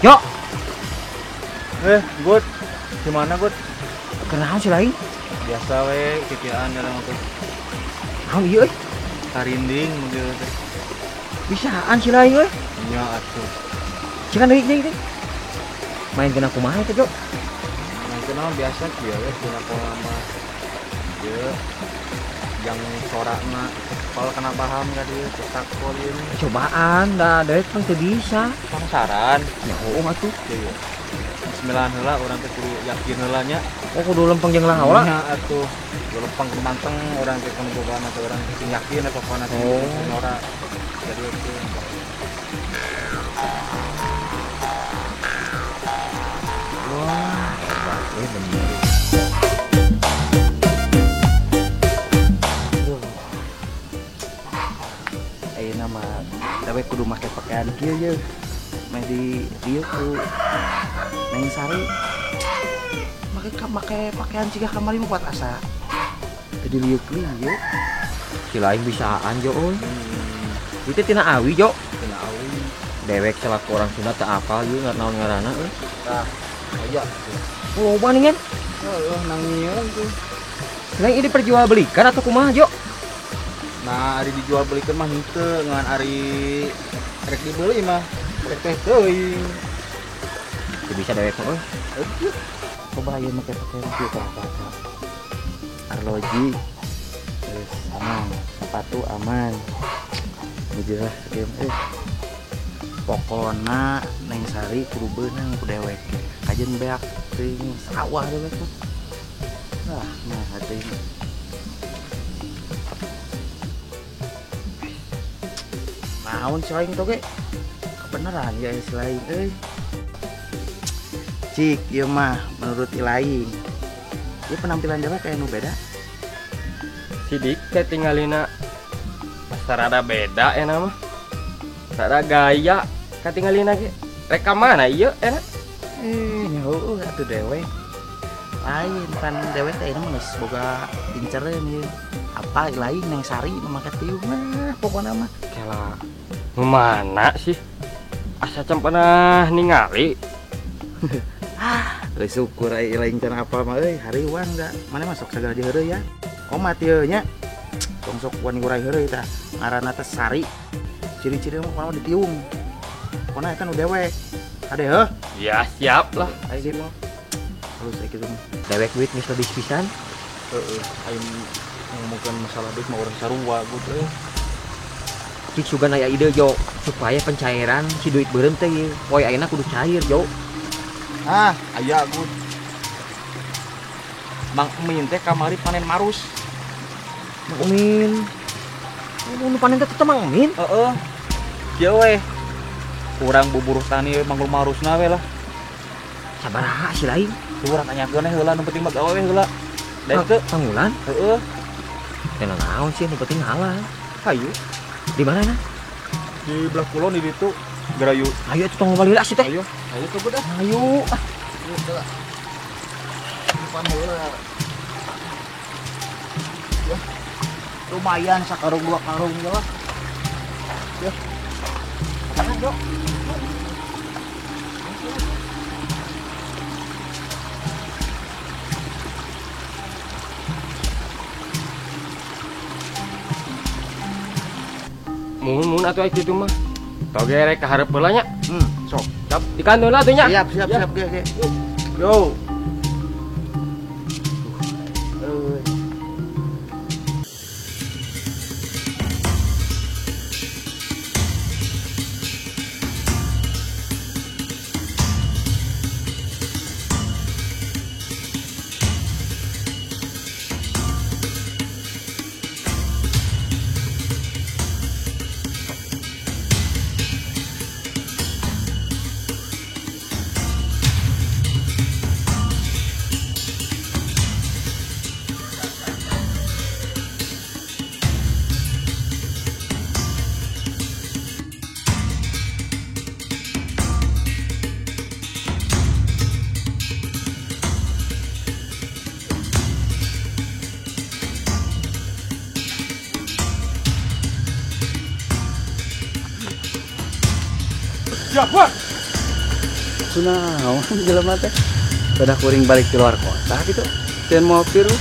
Yo. Good. Gimana, Good? Kenaon sih lain? Biasa we kitiaan dalam motor. Naon ieu euy? Karinding mobil teh. Bisaan sih lain euy. Nya atuh. Cikan deui deui. Main kena kumaha teh, Jo? Main kena biasa kieu we dina pola mah. Ieu yang sorakna kepala kena paham ka dieu cetak kolin. Cobaan da dewek kan teu bisa. Penasaran. Ya heueuh atuh. Ieu. Bismillah heula urang teh kudu yakin heula nya. Oh kudu lempeng jeung lahaula. Nya atuh. Kudu lempeng kudu manteng urang teh kudu cobaan atuh urang sing yakin pokona sing ora. Jadi itu. Wah, hebat bener. Ayeuna mah dewek kudu make pakaian kieu ye. Meh di dieu ku Neng Sari. Make pakaian ciga kamari mah kuat asa. Teu dilieu-lieu. Si lain bisaan jo euy. Itu tina awi jo. Tina awi. Dewek selaku orang Sunda teu apal ieu naon ngaranna euy. Tah, aya. Loba nih kan? Heuh, nangieun tuh. Lain ini diperjualbelikan atau kumaha jo? Nah, ari dijual belikan mah henteu, ngan ari rek dibeli mah rek teh teuing. Teu bisa dewek mah euy. Coba ieu make pakaian kieu tah tah. Arloji terus aman, sepatu aman. Bujurlah kieu euy. Pokona Neng Sari kudu beunang ku dewek. Kajen beak teuing sawah dewek mah. Ah, nah teuing. Naon si lain toge? Kebenaran ya si lain euy. Cik ieu mah menurut ilaing. Ieu penampilan dewek kayak nu beda. Sidik teh tingalina rada beda ya mah. Rada gaya katingalina ge. Rek ka mana ieu enak? Nyaho atuh dewek. Lain pan dewek teh mah geus boga incereun ieu. Apa lain Neng Sari nu make tiung mah pokona mah. Kela mana sih? Asa can pernah ningali. Euy syukur ai lain can apal mah euy hariwang da. Mane masuk sagala diheureuy ya. Omat ieu nya. Tong sok wani ngurai heureuy tah. Ngaranna teh Sari. Ciri-ciri mah pokona ditiung. Pokona eta nu dewek. Ade heuh? Ya siap lah. Ayo mah. Halus ai kitu mah. Dewek duit geus lebih pisan. Heeh, aing ngomongkeun masalah duit mah urang sarua gitu euy. Cik sugan aya ide jo supaya pencairan si duit beureum teh ieu poe ayeuna kudu cair jo. Ah, aya gud. Mang Emin teh kamari panen marus. Mang Emin. Nu panen teh tetep Mang Emin? Heeh. Kieu we. Kurang buburuh tani manggul marusna we lah. Sabaraha si lain? Urang tanyakeun heula nu penting mah gawe we heula. Da teu panggulan? Heeh. Teh naon sih nu penting halal. Hayu. Di mana nah? Di belah kulon di ditu. Gerayu. Ayo atuh tong balik sih teh. Ayo. Ayo tuh dah. Ayo. Ayo heula. Depan heula. Ya. Lumayan sakarung dua karung ya lah. Ya. Mana, Jo? Mun atuh kitu mah. Toge rek ka hareup heula nya. Sok. Siap dikantun lah atuh nya. Siap, siap, siap ge ge. Yo. Siap, Bos. Kunaon jelema teh? Pada kuring balik ke luar kota gitu. Sieun moal virus.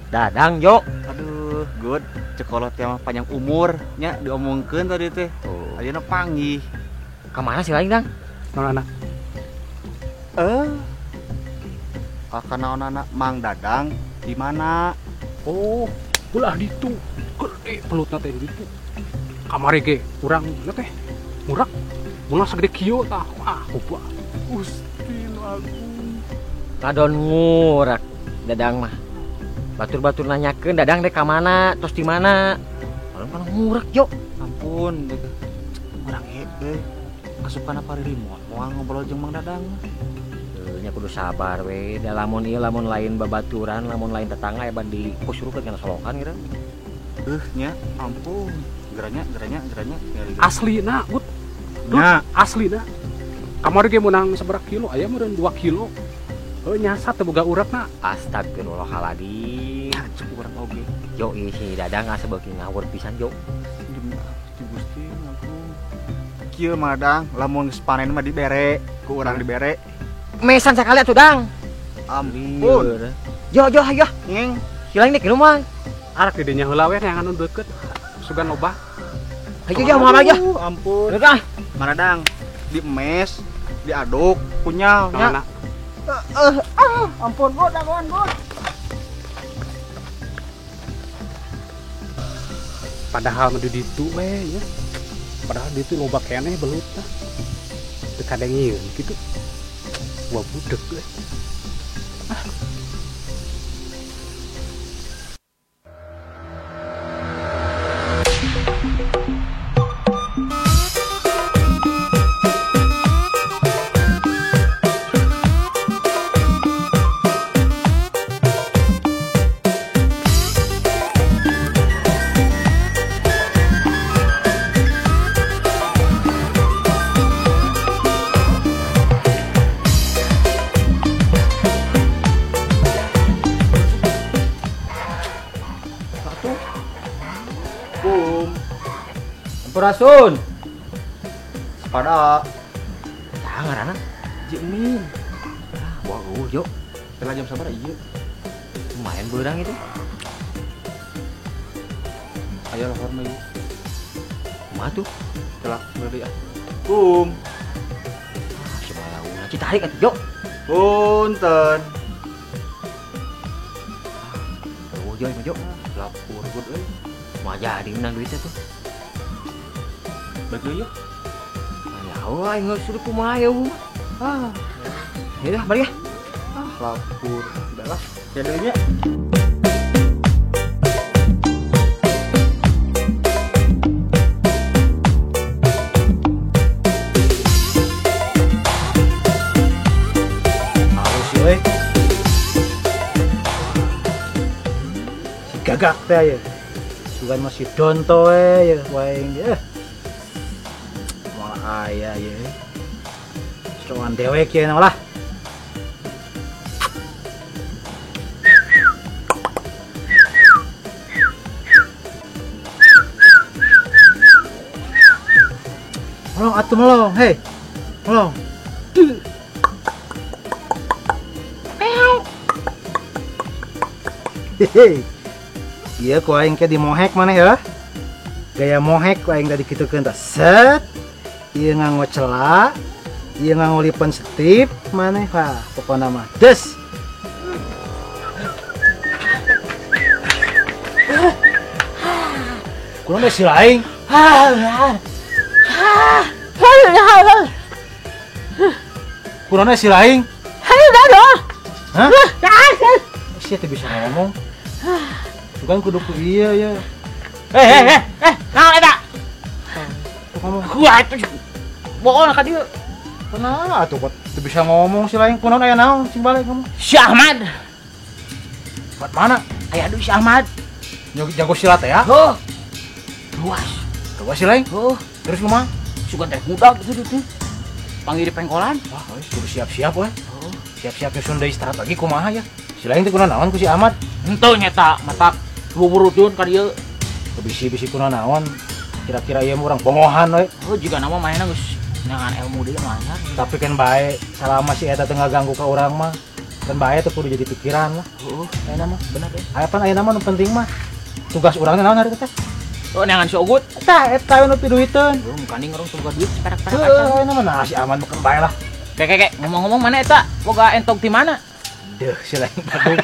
Dadang Jo. Aduh, good. Cekolot teh mah panjang umur nya diomongkeun tadi teh. Oh. Ayeuna panggih. Ka mana sih lain, Dang? Naon anak? Kana anak Mang Dadang di mana? Oh, ulah ditu. Gede pelutna teh ditu. Kamari ge urang teh murak. Mun sagede kieu tah. Ah, kupa. Gusti nu agung. Ladon ngurak Dadang mah. Batur-batur nanyakeun Dadang dek ka mana, tos di mana. Malum kan ngurak Jo. Ampun, urang euy. Asupan apa remote moal ngobrol jeung Mang Dadang. Nya kudu sabar we, da lamun ieu lamun lain babaturan, lamun lain tetangga hebat di kusurukeun kana solokan gitu. Nya ampun, geranya. Aslina, gut. Nya, aslina. Kamari ge meunang sabaraha kilo, aya meureun 2 kilo. Heuh nyasat teu boga urekna. Astagfirullahaladzim. Ya cek urang oge. Jo ieu si Dadang asa beuki ngawur pisan Jo. Gusti ampun. Kieu Mang Dadang, lamun geus panen mah dibere, ku urang dibere. Mesan sakali atuh Dang. Ampun. Jo jo hayo. Ngeng. Silang nek mah. Arak di dinya heula we neangan nu deukeut. Sugan loba. Hayo jo moal aja. Ampun. Udah. Mang Dadang diemes, diaduk, kunyal nya. Ampun, God, ampun, God. Padahal mah di ditu we nya. Padahal di ditu loba keneh belut tah. Teu kadengieun kitu. Wah budeg euy. Ah. Sampurasun. Pada. Tah ngaranna Jimin. Ah, wah jo. Telah jam sabaraha ieu? Lumayan beurang itu. Ayo lapor mah ieu. Kumaha tuh? Telah beli ah. Kum. Ah, sabaraha citarik atuh jo. Punten. Oh, jo, jo. Lapor gud euy. Kumaha jadi menang duitnya tuh. Balik yuk. Ya, wah, nggak suruh kumaha ya, Ah. Ya udah, balik ya. Ah, lapor. Udah lah. Ya dulunya. Harus euy. Si gagak teh ya. Sugan masih donto we ya wae ya. Aya ya. Coan dewek ya lah. Melong atuh melong, hei. Melong. Hehe. Iya ku aing ke dimohek maneh ya. Gaya mohek ku aing tadi kitukeun tah. Set. Ieu nganggo celak, ieu nganggo lipen setip maneh wah pokona mah des. Kunaon si laing? Kunaon si laing? Hah? Sia teh bisa ngomong. Bukan kudu ku ieu ya. Naon eta? Ngomong. Kuat. Bohong ka dieu. Kunaon atuh kok teu bisa ngomong si lain kunaon aya naon sing balik ngomong. Si Ahmad. Buat mana? Aya deui si Ahmad. Jago silat ya? Heuh. Luas. Luas si lain? Heuh. Terus kumaha? Sugan teh budak gitu teh. Panggil di pengkolan. Wah, euy, kudu siap-siap we. Siap-siap nyusun deui strategi kumaha ya. Si lain teh kuna naon ku si Ahmad? Henteu nyeta matak buburutun ka dieu. Bisi-bisi kuna naon? Kira-kira ieu mah urang bongohan we. Oh, jiga nama mainna geus nyangan ilmu deui mah anyar. Tapi kan bae salama si eta teu ngaganggu ka urang mah. Kan bae teu kudu jadi pikiran lah. Heeh, ayeuna mah bener deh. Aya pan ayeuna mah nu penting mah tugas urang teh naon hari teh? Oh, neangan si Ogut. Tah eta we nu piduiteun. Heeh, mukani ngorong teu boga duit perak-perak acan. Heuh, ayeuna mah nah si Ahmad mah kan bae lah. Kek, ngomong-ngomong mana eta? Boga entog ti mana? Deuh, si lain badung.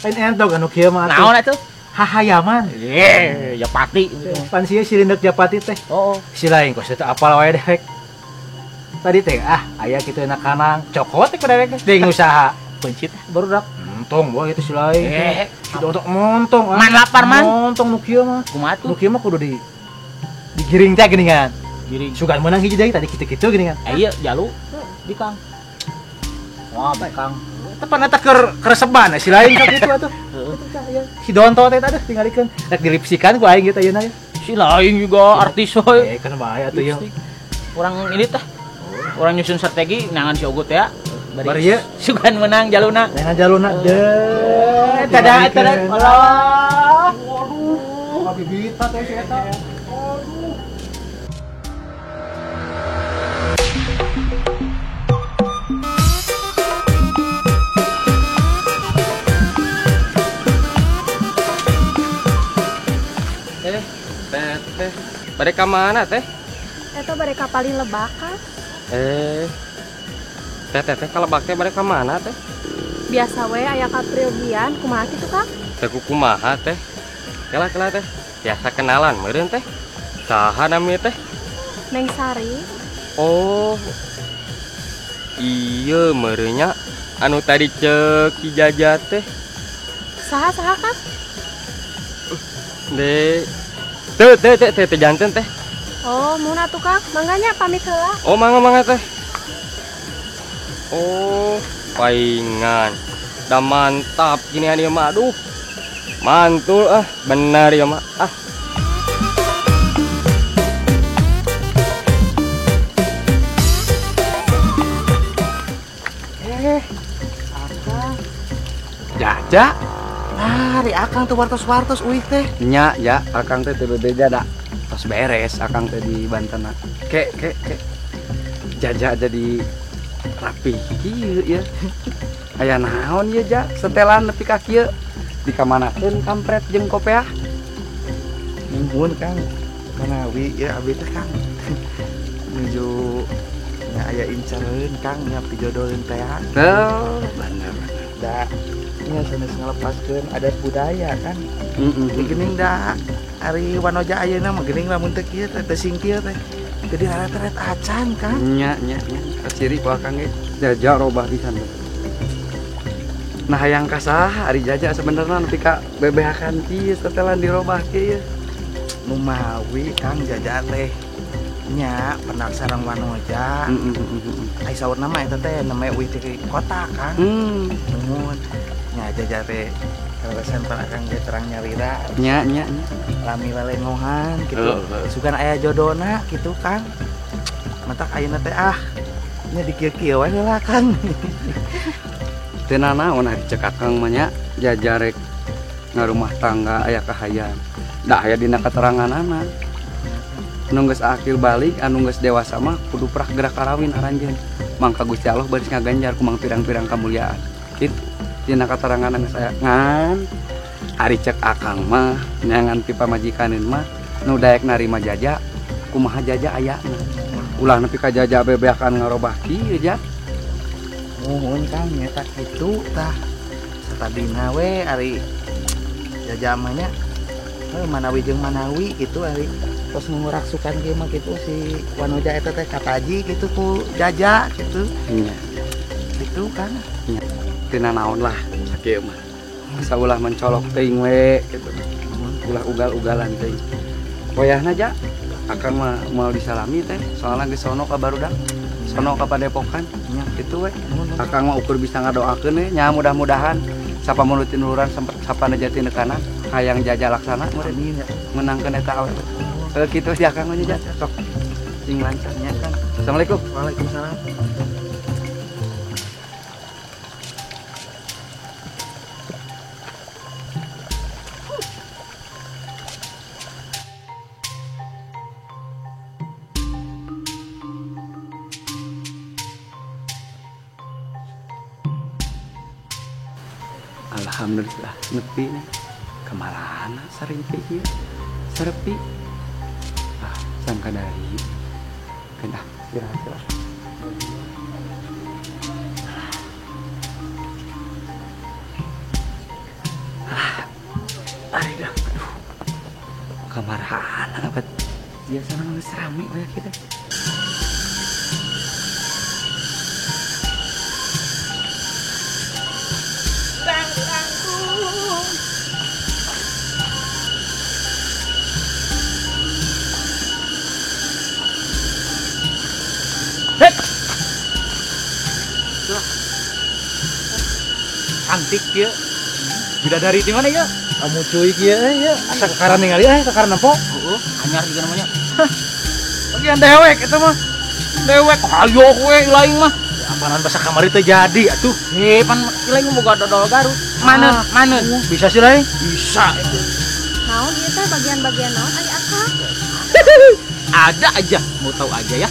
Lain entog anu kieu mah atuh. Naon atuh? Hahayaman. Ye, Japati. Pan sia si Lindeuk Japati teh. Oh. Si lain kos teh apal wae dewek. Tadi teh ah aya kitu enak kanang. Cokot teh ku dewek teh. Deung usaha. Pencit barudak. Montong boy itu si lain. Kita montong. Man lapar man. Montong nu kieu mah. Kumaha tuh? Nu kieu mah kudu di digiring teh geuningan. Giring. Sugan meunang hiji deui tadi kitu-kitu geuningan. Ieu jalu. Di Kang. Wah, Kang. Tepan eta keur kereseban si lain sok kitu atuh. Heeh. Si Donto teh aduh tingalikeun. Rek dilipsikan ku aing gitu ayeuna ya. Si lain juga artis we. Eh kan bahaya atuh ieu. Urang ini teh. Urang nyusun strategi nangan si Ogut ya. Bari ieu sugan menang jaluna. Menang jaluna deuh. Tada tada. Alah. Waduh, kabibita teh si eta. Aduh. Teh, bade ka mana teh? Eta bade ka paling lebak kan? Teh teh ka lebak teh bade ka mana teh? Biasa we aya kapriogian, kumaha kitu Kang? Teh kumaha teh? Kela teh. Biasa kenalan meureun teh. Saha nami teh? Neng Sari. Oh. Iya meureunnya anu tadi ceuk Ki Jaja teh. Saha saha Kang? De teh teh teh teh janten teh. Oh, mun atuh Kang, mangga nya pamit heula. Oh, mangga teh. Oh, paingan. Dah mantap gini ieu mah aduh. Mantul ah, benar ya mah. Ah. Akang. Jaja. Ah, di akang tuh wartos-wartos uih teh. Nya, ya, akang teh teu bebeja da. Tos beres akang teh di Banten. Ke. Jaja jadi rapi kieu ya. Aya naon ieu ja, setelan nepi ka kieu. Dikamanakeun kampret jeung kopeah. Nuhun Kang. Manawi ya abdi teh Kang. Nuju nya aya incareun Kang nya pijodoleun teh. Teu, bener. Da nya sanes ngalepaskeun adat budaya kan. Geuning da ari wanoja ayeuna mah geuning lamun teu kieu teh teu singkir teh. Jadi reret-reret acan Kang. Nya nya nya. Kaciri ku akang ge jaja robah pisan. Nah hayang ka saha ari jaja sebenarnya nepi ka bebehakan kieu setelan dirobah kieu. Numawi Kang jaja teh nya penak sareng wanoja. Ai saurna mah eta teh namanya uih ti kota Kang. Nuhun. Nya jaja teh kaleresan pan akang ge terang nyalira. Nya nya nya. Lami lalengohan gitu. Sugan aya jodona gitu Kang. Matak ayeuna teh ah nya dikieu-kieu we heula Kang. Teu nanaon ari cek akang mah nya jajarek ngarumah tangga aya kahayang. Da aya dina keteranganana. Anu geus akil balik, anu geus dewasa mah kudu prak gerak karawin aranjeun. Mangka Gusti Allah baris ngaganjar ku mang pirang-pirang kamuliaan. Kitu dina keterangan geus aya ngan ari cek akang mah neangan ti pamajikaneun mah nu daek narima jaja kumaha jaja ayana. Ulah nepi ka jaja bebeakan ngarobah kieu ja. Nuhun Kang nyata kitu tah. Satadina we ari jaja mah nya manawi jeung manawi gitu ari tos nguraksukan kieu mah kitu si wanoja eta teh kataji gitu ku jaja gitu. Nya. Gitu Kang. Nya. Teu nanaon lah sakieu mah. Asa ulah mencolok teuing we gitu. Ulah ugal-ugalan teuing. Wayahna ja akang mah moal disalami teh soalna geus sono ka barudak. Sono ka padepokan nya kitu we. Akang mah ukur bisa ngadoakeun we nya mudah-mudahan sapa munutin luran sapa nejati nekanan hayang jaja laksana meureun menangkeun eta awewe. Kitu si akang mah nya sok. Sing lancarnya Kang. Assalamualaikum. Waalaikumsalam. Alhamdulillah nepi nih. Kamarana sarimpi ieu sarepi. Ah, sangka dari. Keun ah, istirahat lah. Ah, ari dah. Aduh. Kamarana apa? Biasana mah geus rame we kita. Cantik ya. Bidadari di mana ya? Kamu cuy kieu ya. Asa kakaran ningali kakaran nempo. Heeh, anyar juga namanya. Bagian dewek eta mah. Dewek hayo we lain mah. Ya, apanan basa kamari teh jadi atuh. Heh, pan lain boga dodol Garut. Maneun, maneun. Bisa sih lain? Bisa. Naon ieu teh bagian-bagian naon ari akang? Ada aja, mau tahu aja ya.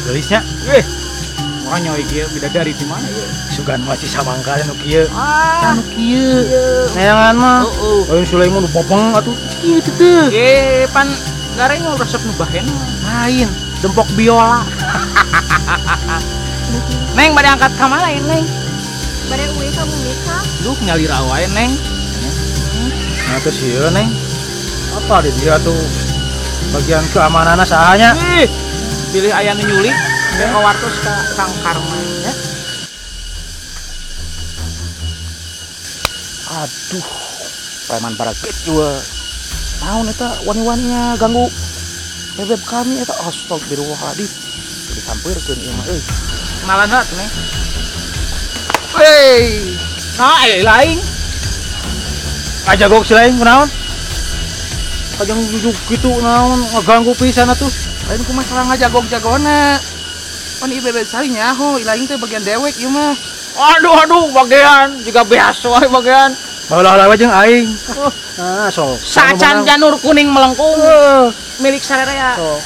Geulisnya. Weh. Orang nyawa kieu bidadari di mana ya? Sugan masih samangka nu kieu. Ah, nu kieu. Neangan mah. Heeh. Lain Sulaiman nu bobong atuh. Kieu teh. Eh, pan gareng resep nu bahen. Lain, dempok biola. Neng bade angkat ka mana lain, Neng? Bade uih ka bumi Kang. Duh, nyalira wae, Neng. Nah, terus ieu, Neng. Apa di dia tuh bagian keamananna sahanya? Ih, pilih aya nu nyulik. Ke wartos ka Kang Karman ya. Aduh, preman baraget juga. Naon eta wani-waninya ganggu bebeb kami eta astagfirullahaladzim. Disampeurkeun ieu mah euy. Kenalan heula tuh, Neng. Wey. Nah, aya lain. Ajagok si lain kunaon? Kajang jujuk kitu naon ngaganggu pisan atuh. Lain ku masalah ngajagok-jagona. Pan ieu bebeb sari nyaho, lain teh bagian dewek ieu mah. Aduh aduh, bagian juga biasa wae bagian. Baheula we jeung aing. Nah, sok. Sacan janur kuning melengkung. Milik sarerea. Sok.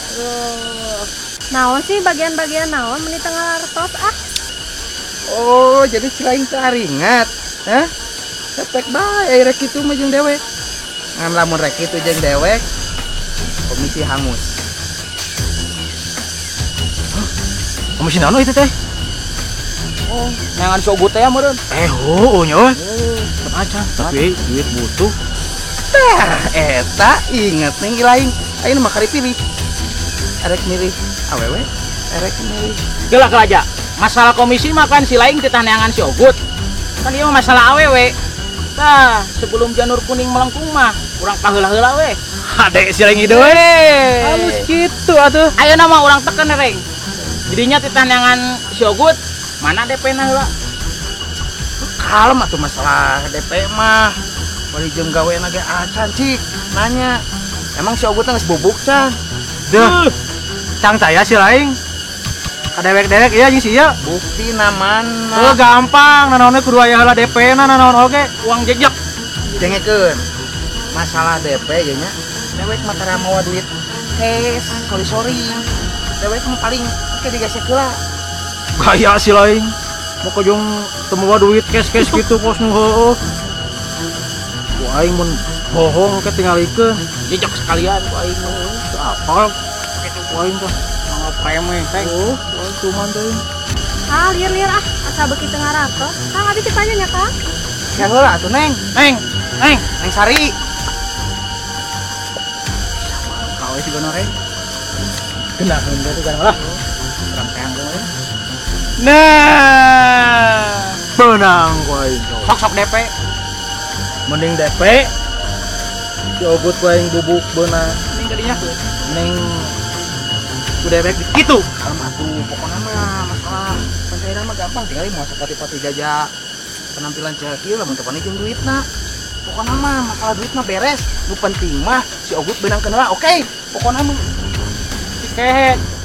Naon sih bagian-bagian naon meni teu ngalartos ah. Oh, jadi si lain teh aringat. Hah? Tepek bae rek kitu mah jeung dewek. Ngan lamun rek kitu jeung dewek, komisi hangus. Komisi naon itu teh? Oh, neangan sogut teh meureun. Heueuh nya euy. Acan, tapi duit butuh. Tah, eta inget ning lain. Ayeuna mah kari pilih. Erek milih awewe, erek milih. Gelah aja. Masalah komisi mah kan si lain titah neangan si Ogut. Kan ieu mah masalah awewe. Tah, sebelum janur kuning melengkung mah urang kaheula-heula we. Hade si lain ide we. Halus kitu atuh. Ayeuna mah urang teken reng. Jadinya titah neangan si Ogut, mana DP na heula? Kalem atuh masalah DP mah. Bari jeung gawena ge acan cik nanya. Emang si Ogut geus bubuk can? Deuh. Cang taya si lain. Kadewek-dewek ieu jeung si ieu. Buktina mana? Heuh gampang, nanaonnya kudu aya heula DP na nanaon oge. Uang jejak. Dengekeun. Masalah DP ieu nya. Dewek mah tara mawa duit cash, sorry. Dewek mah paling ke digesek heula. Gaya si lain. Mau kojong teu mawa duit cash-cash gitu kos nu heueuh. Ku aing mun bohong ke tingalikeun. Jejak sekalian ku aing mah. Teu apal kitu ku aing teh. Mangga preme teh. Oh, cuman teh. Ah, lieur-lieur ah, asa beuki teu ngaratos. Kang abi ditanya nya, Kang. Ya heula atuh, Neng. Neng, Neng, Neng Sari. Kawe si gonoreng. Genaheun teh kan lah. Urang teang we. Nah, benang ku aing. Sok-sok DP. Mending DP. Si Ogut ku aing bubuk beunang. Mending kadinya. Neng ku dewek kitu. Kalem atuh, pokona mah masalah pencairan mah gampang tinggal mau sepati-pati jaja penampilan cewek kieu lamun teu panik jeung duitna. Pokona mah masalah duit mah beres. Nu penting mah si Ogut beunang heula, oke. Pokona mah Si kehet.